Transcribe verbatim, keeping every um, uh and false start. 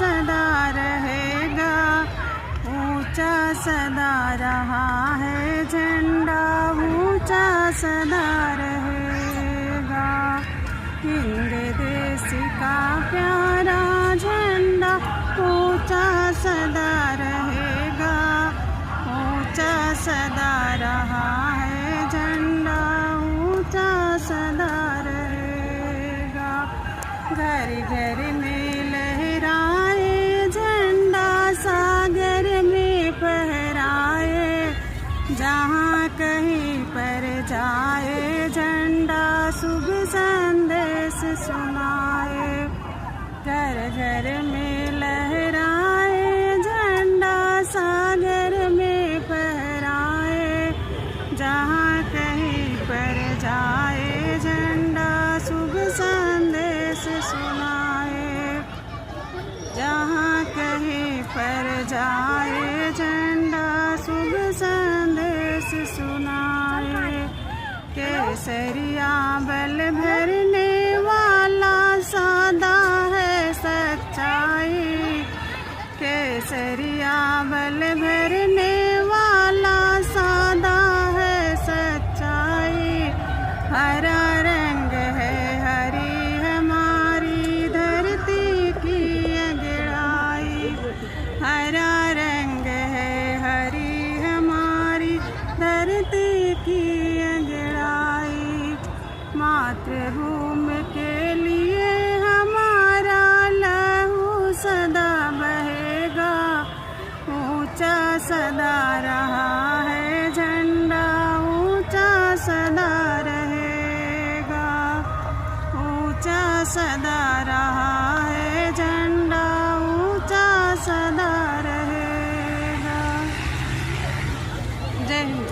सदा रहेगा, ऊंचा सदा रहा है झंडा, ऊंचा सदा रहेगा। हिंद देश का प्यारा झंडा ऊंचा सदा रहेगा, ऊंचा सदा रहा है झंडा, ऊंचा सदा रहेगा। घर घर में लहराए झंडा, सागर में फहराए, जहाँ कहीं पर जाए झंडा शुभ संदेश सुनाए। घर घर में लहराए झंडा, सागर में फहराए, जहाँ कहीं पर जाए झंडा शुभ संदेश सुनाए। जहाँ कहीं पर जाए झंडा शुभ संदेश सुनाए। केसरिया बल भरने वाला सादा है सच्चाई, केसरिया बल भरने वाला सादा है सच्चाई। हरा रंग है हरी हमारी धरती की अंगड़ाई, हरा रंग है हरी हमारी धरती की अंगड़ाई। मातृभूमि के लिए हमारा लहू सदा बहेगा, ऊंचा सदा रहा है झंडा, ऊंचा सदा रहेगा, ऊंचा सदा रहा है झंडा, ऊंचा सदा रहेगा। जय हिंद।